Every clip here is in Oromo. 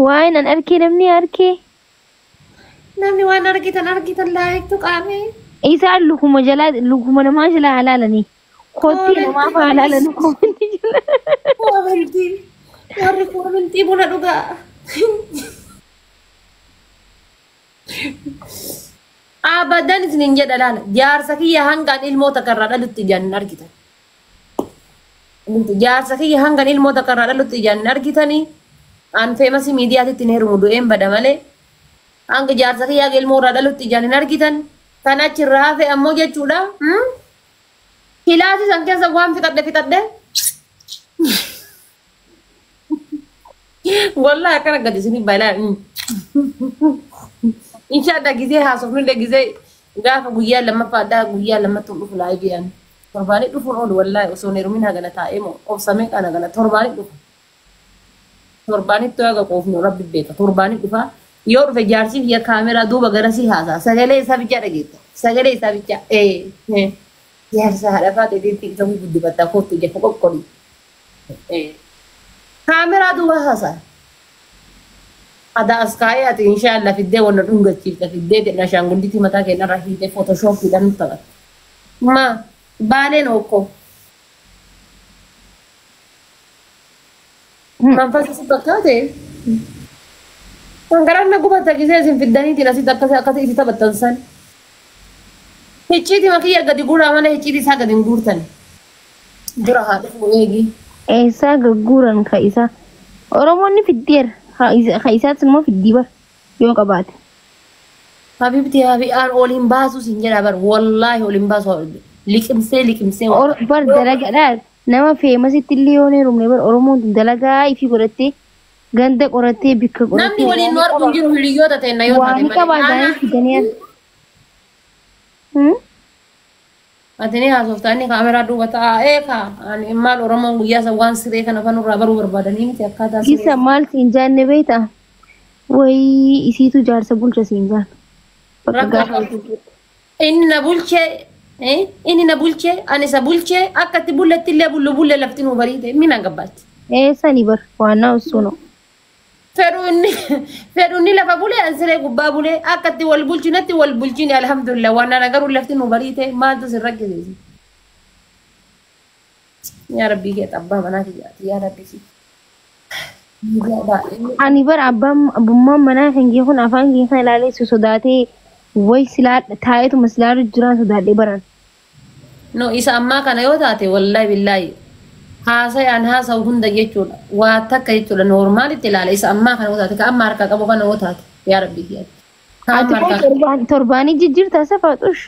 Waa'een an arkee namni arkee. Namni waan argitan argitan like tuqaame. Isaan lukuma jalaa lukuma namaa jalaa halaalanii. Kottii namaa Comment halaalanii comment jala. Comment warri comment buna dhugaa. Abadan isinin jedha laala. Jaarsa kiyya hangaan ilmoo takka irraa dhalutti ijaan hin argitan. Jaarsa kiyya hangaan ilmoo takka irraa dhalutti ijaan hin argitanii. An famous miidiyaatitti hin heerumu du'een bada malee. Hanga jaarsa kiyya haga ilmoo irraa dhalutti ijaan hin argitan. Kan achirraa hafe ammoo jechuudha. Kilaasii san keessa waan fixadhe fixadhe. Wallahi akkana gadi isinii balaa. Inshallah gisee haasofnullee gisee gaafa guyyaa lammaffaadhaa guyyaa lammattuu dhufu live an. Torbaanii dhufuun oolu wallahi osoo hin heerumin hagana taa'ee moo obsamee kan hagana torbaanii dhufa. Torbaanitti haga qoofnu rabbi beeka torbaanii dhufa. Yoo dhufe jaarsi kiyya kaameraa duuba garasii haasa'a. Sagalee isaa bichaa dhageetta. Sagalee isaa bichaa. Ee. Jaarsa haadha faateetiin isa guddifattaa kootu ija qoqqoli. Kaameraa duuba haasa'a. Ada as kaa'ee ati inshallah fiddee wanna dhungachiifta fiddee ashaangulliitii mataa keenyarra hiitee photoshoppiidhaan nu taphatta. Ma baaleen okkoo. Manfasa si fakkaate. Kan garaan na gubata gisee isin fiddaniitiin asitti akkasii akkasii itti taphattan san. Hicciiti makiyya gadi guuraa malee hicciiti isaa gadi hin guurtan. Dura haa dhufu eegi. Eessaa gagguuran ka isaa. Oromoonni fiddeera. Ka isaatti immoo fiddii bar yoo qabaate. Habibti habi aan ol hin baasu sin jedha bar wallaahi ol hin baasu liqimsee liqimsee. Bar dalagadhaa nama famousitti illee yoo hin heerumne bar Oromoon tun dalagaa ifii godhattee ganda qorattee bikka Namni qorattee waliin nu argu hin jiru hiriyoota ta'e yoo waa taate ni malee. qabaatanii fidanii Ati ni haasofta inni kaameraa duuba taa'aa eekaa ani maal Oromoon guyyaa san waan siree kana fanurraa baruu barbaadanii miti akkaataa siree. Isa maal siin jaanne beektaa? Wayii isiitu jaarsa bulcha siin jaan. Bakka Rakkoo gaafa qabdu. Inni na bulchee inni na bulchee ani isa bulchee akka itti bulletti illee bullu bulle lafti nu bariite mina gabbaatti. Eessani bar waannaa osoo no. Fedhu inni lafa bulee an siree gubbaa bulee akka itti wal bulchinetti wal bulchine alhamdulillah waan ana garuu lafti nu bariite maaltu sin rakkisiise. Yaa rabbii kee abbaa manaa kiyyaati yaa rabbii kee. Ani bar abbaan abbummaan manaa kan kee kun afaan kee kana ilaalee si sodaatee way silaa taa'eetuma silaalu jiraan sodaadhee baran. No isa ammaa kana yoo taate wallahi billahi haasayaan haasa'u hunda jechuudha waa takka jechuudha normalitti ilaala isa ammaa kana yoo taate ka amma harkaa qabu kana yoo taate yaa rabbii kiyyaati. Ka Ati amma kun harkaa torbaan torbaanii jijjiirtaa safaatush.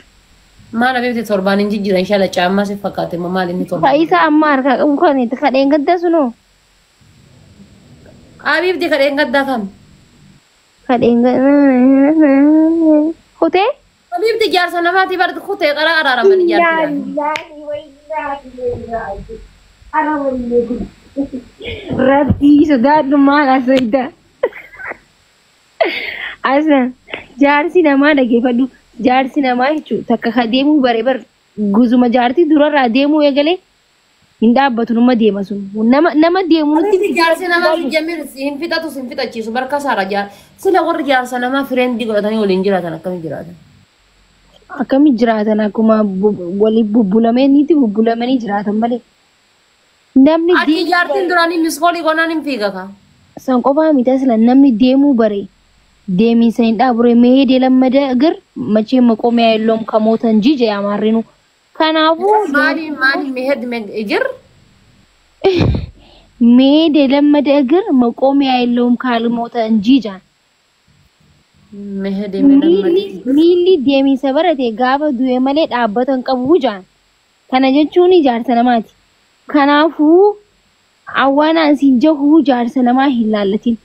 Maal abeebte torbaan hin jijjiira inshallah caammaa si fakkaate moo maal inni torbaan. Isa amma harkaa qabu kan itti kadheen gaddaa sunoo. Abiibti kadheen gaddaa kam? Kadheen gaddaa. Kutee? Abiibti jaarsa namaati bar kutee qara araaramani jaarsi. Rabbii sodaadhu maal asayda. Asna jaarsi namaa dhageeffadhu jaarsi namaa jechuun takka ka deemuu bare bar guzuma jaartii durarraa deemuu eegalee hin dhaabbatu numa deema sun nama nama deemu nutti Abiibti jaarsi namaa si jamir hin fixatu hin fixachiisu barka saara jaar sila warri jaarsa namaa friend godhatanii waliin jiraatan akkamiin jiraatan? Akkami jiraatan akkuma walii bubbulamaniiti bubbulamanii jiraatan malee. Namni Ati deemuu jaartiin duraanii miss call goonaan hin fiiga ka. San qofaa miti asla namni deemuu bare deemiinsa hin dhaabure መሄድ የለመደ እግር መቼም መቆሚያ የለውም ከሞተ እንጂ ጀያማሪኑ kanaafuu Maali maali mehed እግር መሄድ የለመደ እግር መቆሚያ የለውም ካልሞተ እንጂ ጃን መሄድ የለመደ miilli deemiinsa barate gaafa du'e malee dhaabbata hin qabu jaan. Kana jechuun jaarsa namaati. Kanaafuu awwaanaan siin jahu jaarsa namaa hin laallatin.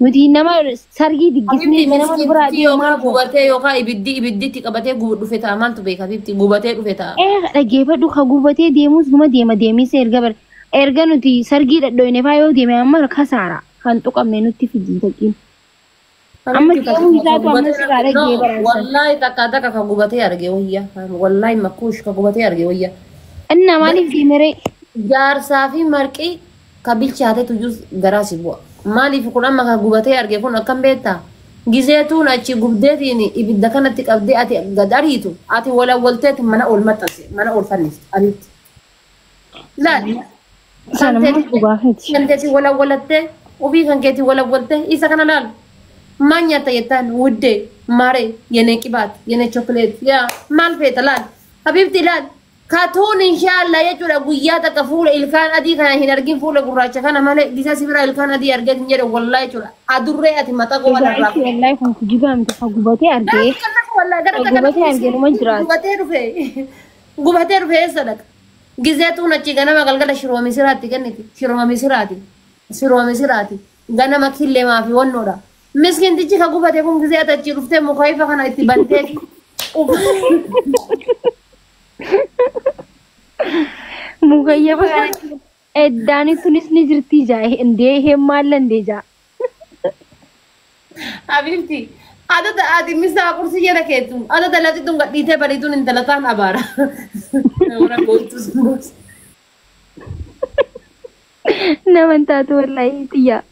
Nuti nama sargii diggisnee nama nu biraa Habibti deemaa yookaan gubatee yookaan ibiddi ibidditti qabatee gubu dhufe ta'a maaltu beeka habibti gubatee dhufe ta'a. Ee dhaggeeffadhu ka gubatee deemus numa deema deemiinsa erga bara erga nuti sargii dhadhoyne faa yoo deeme amma kasaara kan tuqamne nutti fidii taqiin. Amma deemuu isaatu amma sirraa dhaggee baransan. Wallahi takka takka ka gubatee arge wayya wallahi makuush ka gubatee arge wayya. Inna maaliif deemeree? Jaarsaa fi marqii ka bilchaatetu iyyuu garaa si bu'a. Maaliif kun amma kan gubatee arge kun akkam beektaa? Gizeetuun achi gubdeetiin ibidda kanatti qabdee ati gad ariitu ati walawwalteeti mana ol maxxanse mana ol fannifte ariitti. Laal. Sanammoo dhugaa miti. Kan keetii walawwalattee ofii kan keetii walawwaltee isa kana laal. Maal nyaatta jettaan wuddee maaree yenee qibaat yenee chokoleet yaa maal feeta laal. Habiibti laal. Katuun inshaallah jechuudha guyyaa takka fuula ilkaan adii kana hin argin fuula gurraacha kana malee gisa si bira ilkaan adii argee hin jedhe wallahi jechuudha. Adurree ati mataa qofa Egaa irraa. itti wallahi kun kijibaa miti ka gubatee argee. Gubatee argee numa jiraata. Gubatee dhufe. Gubatee dhufe eessa dhaqa? Gizeetuun achi ganama galgala shiroo misiraatti kenniti. Shiroo misiraati. Shiroo misiraati. Ganama killeemaa fi wannoodha. Miskintichi ka gubate kun gizee ati achi dhuftee mukaayifa kana itti bantee. Mukayyaba kana eddaani tunis ni jirti jaa indee heemmaallee indee jaa. Habibti, adada ati misaa qursii jala keetu, adada lati tun gadhiitee bariituun intala taan abaara. Warra gootu sun gosa. Nama hin taatu wallahi xiyyaa.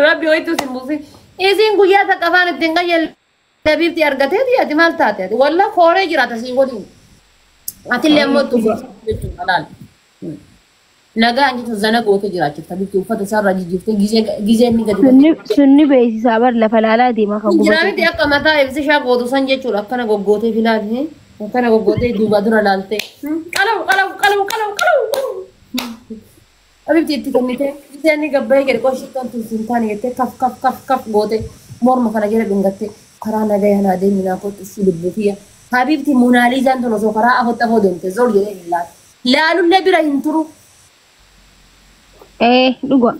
Rabbi wayitu sin buusi. Isiin guyyaa takka afaan ittiin qayyelle Habibti argateeti ati maal taate ati walla kooree jiraata siin waliin. Atillee ammoo itti uffata jechuudha laal. Nagaan jechuun zana goote jiraachifta Habibti uffata isaarraa jijjiirtee gizee inni gadi Sunni sunni beeksisaa bar lafa laalaa deema kan gubate. Jiraamiti akka mataa ibsishaa gootu san jechuudha akkana goggootee filaate akkana goggootee duuba dura laaltee qalaw qalaw qalaw qalaw qalaw Habibti itti kennitee gizee inni gabbayee jedhe qoshittoon tun siin taane jettee kaf kaf kaf kaf goote morma kana jala dhungattee karaa nagaya naa deemi naa kottu si lubbuu kiyya. Habibti Munaaliizaan tun osoo karaa afotti afoo deemte zor jedhee hin laalu. Laalullee bira hin turu. Ee dhuga.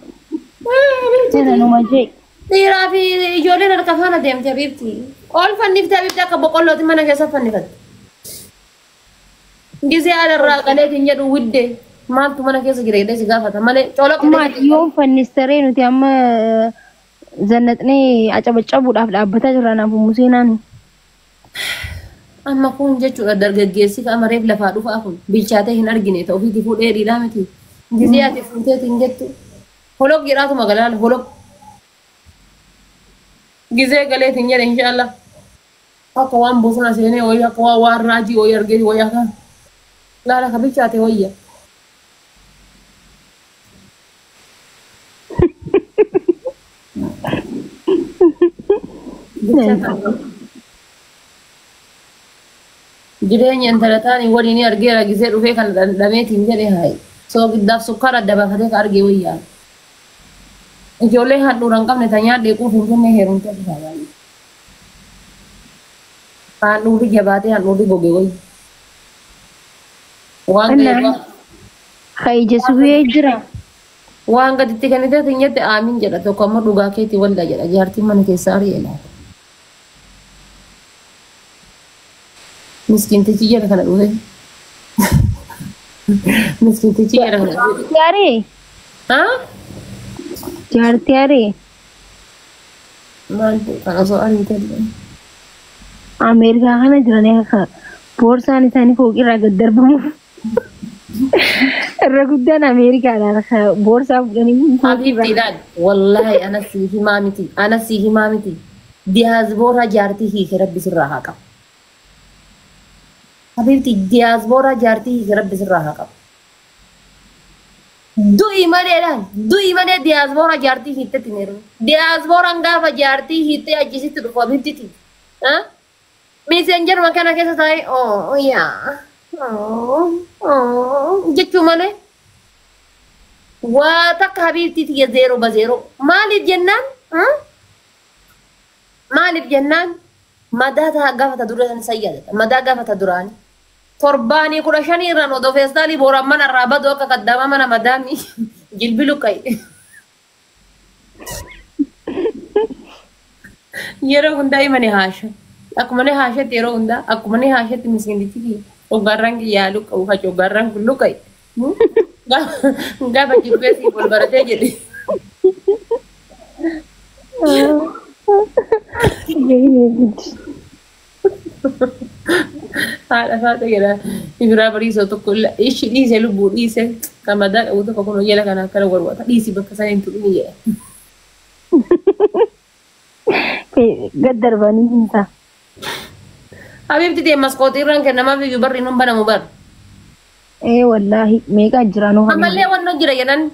Sana numa jee. Dhiiraa fi ijoolleen harka faana deemte Habibti. Ol fannifte Habibti akka boqqollooti mana keessa fannifatte. Gisee alarraa galeetiin jedhu widde maaltu mana keessa jira jedhee si gaafata malee coloq Amma yoon fannistaree nuti amma zannatnee acabaccabuudhaaf dhaabbataa jirra naaf Museenaan. Amma kun jechuudha dargaggeessi ka reef lafaa dhufaa kun bilchaatee hin argine ta'u ofiitii fuudhee dhiiraa miti. Gisee ati fuuteetiin jettu holoq jedhaatu magaalaan holoq. Gisee galeetiin jedhe inshaallah. Akka waan bosona seenee wayii akka waan waan raajii wayii argee wayii akka laala ka bilchaate wayya. Jireenya intala taanii waliin argeera gisee dhufee kan dhandhameetiin jedhe haayi. Soogiddaaf sukkaara adda baafatee ka argee wayyaa. Ijoollee handhuura hin qabne ta nyaadhee quuf hin jenne heerumtee dhufaa baay'ee. Handhuurri jabaatee handhuurri goge wayya. Waan gadi Ka ija suphee jira. Waan gaditti kennitee hin jette aamin jedha tokko ammoo dhugaa keetii walda jedha jaartiin mana keessaa ari'e laata. Miskiintichi jedha kana dhufe. Miskiintichi jedha kana dhufe. Jaartii aree? Haa? Jaartii aree? Maal kan osoo ariitee dhufe. Ameerikaa kana jiranii akka boorsaan isaanii fooqirraa gad darbamuuf. Irra guddaan Ameerikaadhaan akka boorsaa fudhanii fooqirraa. Habiibti ilaali. Wallaahi ana sii himaa miti. Ana sii himaa miti. Diyaasbooraa jaartii hiike rabbi sirraa haa qabu. Habiibti diyaasbooraa jaartii hiike rabbi sirraa haa qabu. Du'i malee laal. Du'i malee diyaasbooraa jaartii hiittetti hin heerumu. Diyaasbooraan gaafa jaartii hiittee ajjisitti dhufu habiibtiti. Miiseenjaruma kana keessa taa'ee oo yaa oo jechuu malee. Waa takka habiibtii tiyya zeeroo ba zeeroo. Maaliif jennaan? Maaliif jennaan? Madaa ta'a gaafa ta dura san yaadata. Madaa gaafa ta duraani. Torbaanii 15 irraan odoo feestaalii booraan mana irraa badu akka kaddaama mana madaami jilbilu qayi. Yeroo hundaa himani haasha. Akkuma ni haashetti yeroo hundaa akkuma ni haashetti miskiintichi kiyya. Oggaarraan kiyyaa luqqa'u faci oggaarraan kun luqqa'i. Gaafa jibbee siif wal baratee jedhe. Haadha faata jedha Ibiraa bariisoo tokko ishi dhiise lubbuu dhiise kan madaa qabu tokko kun jala kana akkana warwaata dhiisi bakka sana hin tuqini jedha. Gad darbanii hin ta'a. Habibti tee maskootii irraan kennamaaf iyyuu barri nun banamu bar. Ee wallaahi meeqa jira nuu. Ammallee wanno jira jedhan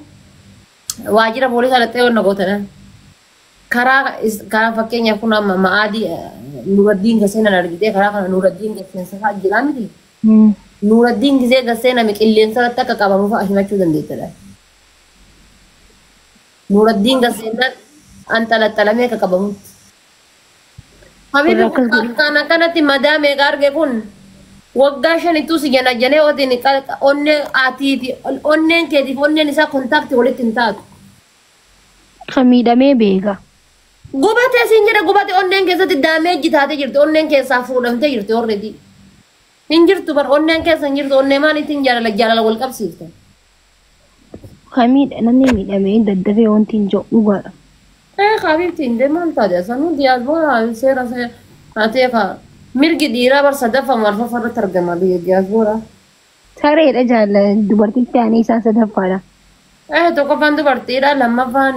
waajjira poolisaa dhattee wanna gootan. Karaa karaa fakkeenyaaf kun amma ma'aadii Nuraddiin Gaseenan argitee karaa kana Nuraddiin Gaseensa fa'aa jira miti. Nuraddiin gisee Gaseename qilleensa irratti akka qabamu fa'a himachuu dandeettadha. Nuraddiin Gaseenan anxalaxalamee akka qabamutti. Habibi kan akkanatti madaa meeqa arge kun waggaa shanittuu si janajjanee otiin onnee atiifi onneen keetiif onneen isaa kontaaktii walitti hin taatu. Kan miidhamee beeka. Gubatee siin jedha gubate onneen keessatti daameejji taatee jirti onneen keessaa fuudhamtee jirti already. Hin jirtu bar onneen keessa hin jirtu onnee maaliitiin jaalala jaalala wal qabsiifte. Kan namni miidhamee daddafee wanti hin jiru dhugaadha. Eh habibti hin deemaan taate sanuu diyaasbooraa seera seera hatee ka mirgi dhiiraa bar sadaffaa marfafa irratti argama biyya diyaasbooraa. Sareedha jaalla dubartitti aanee isaan sadaffaadha. Eh tokkoffaan dubartiidha lammaffaan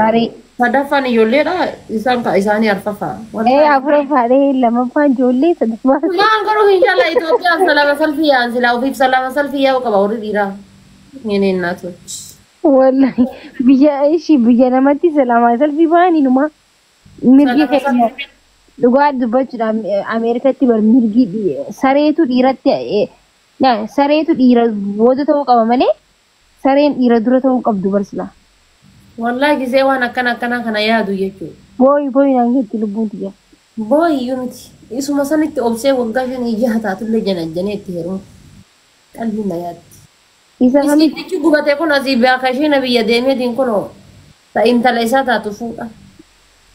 Saree. sadaffaan ijoolleedha isaan ka isaanii arfaffaa. Ee afuraffaadha lammaffaan ijoollee sadaffaa. Maan garuu hin jala Itoophiyaaf salama salfii yaa'an silaa ofiif salama salfii yaa'u qaba warri dhiiraa. Yene እናቶች Wallahi biyya ishii biyya namatti salama salfii ba'anii numa mirgi keenya dhugaa dubbachuudhaan Ameerikatti bar mirgi sareetu dhiiratti sareetu dhiira booda ta'uu qaba malee sareen dhiira dura ta'uu qabdu barsila. Wallahi gisee waan akkana akkana kana yaadu jechuudha. Booyi booyi naan jetti lubbuun tiyya. Booyi miti isuma sanitti obsee waggaa shan ijaa taatullee janajjanee itti heerumu qalbiin na yaaddi. Isa kamitti Isiitichi gubate kun asii beeka isheen biyya deemeetiin kun ta intala isaa taatu fuudha.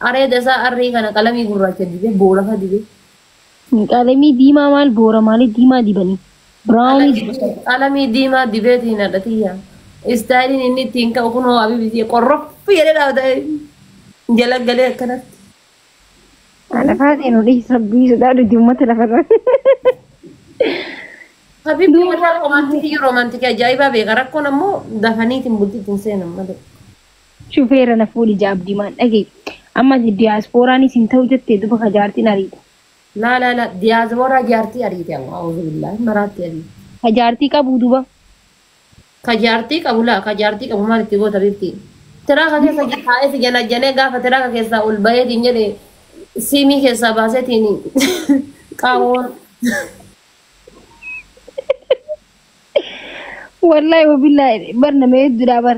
Areeda isaa arrii kana qalamii gurraacha dibee boora dibee. Qalamii diimaa maal boora maali diimaa dibanii? Biraawunii Qalamii diimaa dibeetiin hadhatiyya. Istaayiliin inni ittiin ka'u kunoo abibitii qorroffi jedhee dhaabata jala galee akkanatti. Lafaa seenuu dhiis rabbii sodaadhuti uummata lafarra. Habibti warra romaantikii romaantikii ajaa'ibaa beeka rakkoon ammoo dafaniitiin bultiitiin seenan malee. Shufeera na fuudhi jaabdii maan dhagee. Amma diyaaspooraanis hin ta'u jettee duba ka jaartiin ariite. Laa laa laa diyaaspooraa jaartii ariite amma auzu billaahi maraatti ariite. Ka jaartii qabu duba. Ka jaartii qabu laa ka jaartii qabu maal itti goota bifti. Tiraaka keessa taa'ee si janajjanee gaafa tiraaka keessaa ol baheetiin jedhe siimii keessaa baaseetiin qaawwoon. Wallahi wabillahi bar nama hedduudha bar.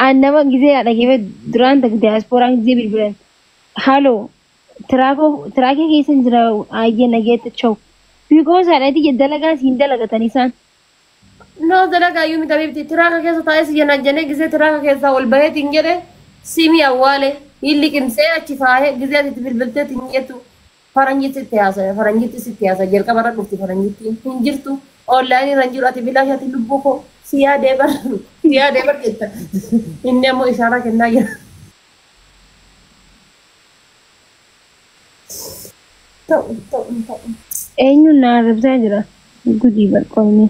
Aan nama gisee dhageeffee duraan takka diyaaspooraan gisee bilbilan. Haaloo tiraakii keessa jira ayyee nageetta chaw. Because haadhatii dalagaa siin dalagatan isaan. No dalagaa iyyuu miti habibti tiraaka keessa taa'ee si janajjanee gisee tiraaka keessaa ol baheetiin jedhe siimii awwaale hin liqimsee achi faahee gisee ati itti bilbilteetiin jettu faranjitti itti haasa'e faranjitti sitti haasa'e jalqaba irra dhufti faranjitti hin jirtu onlaayinii irra hin jiru ati bilaasha ati lubbuu koo si yaadee bar si yaadee bar jetta inni ammoo ishaaraa kennaa jira. Ta'u ta'u ta'u. Eenyuun na arrabsaa jira? Gudii barqoomni.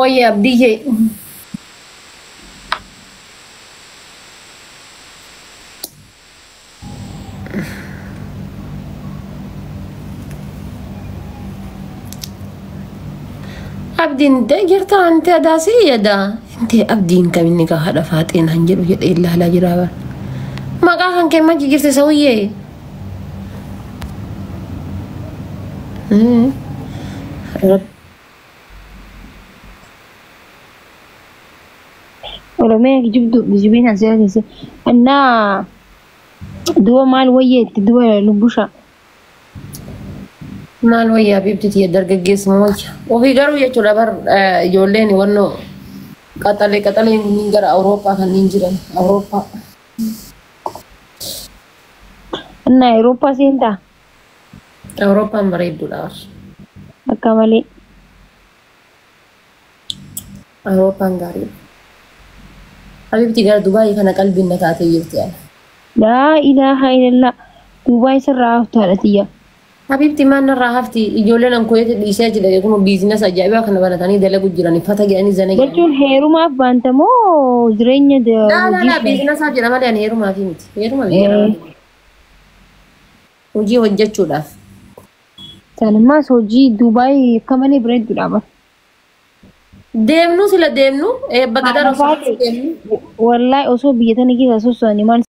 Oye Abdiyyee. Abdiin jirta ante adaasii yada. Inte abdiin kaminni ka haadha faaxeen han jedhu jedhee ilaalaa jira bara. Maqaa kan kee maji jirte sawiyyee. Oromiyaa kijibdu kijibiin asii keessa. Annaa duba maal wayyeetti duba lubbusha. Maal wayyaa bibti tiyya dargaggeessuma wayya. Ofii garuu jechuudha bar ijoolleen wannoo qaxalee qaxaleen kunniin gara Awurooppaa kanneen jiran Awurooppaa. Annaa Awurooppaa seentaa? Awurooppaan bareedduudha bar. Akka malee. Awurooppaan gaariidha. Habibti gara Dubaayii kana qalbiin na taatee jirti ana. Laa ilaaha illallah. Dubaay sirraa haftu haadha tiyya. Habiibti maan narraa hafti ijoolleen an kuweeti dhiisee achi dhaqe kun biizinasa ajaa'ibaa kana banatanii dalagu jiran fata jedhanii zana jedhanii. Jechuun heerumaaf baanta moo jireenya Laa laa laa hojii? Biizinasaaf jedha malee ani heerumaafi miti. Heeruma biyya Eh. hojii hojjechuudhaaf. Sanammaas hojii Dubaay akka malee bareedduudha bara. Deemnu sila deemnu eebba gadaan osoo deemnu. Wallahi osoo biyya tana keessa sosso'anii maal.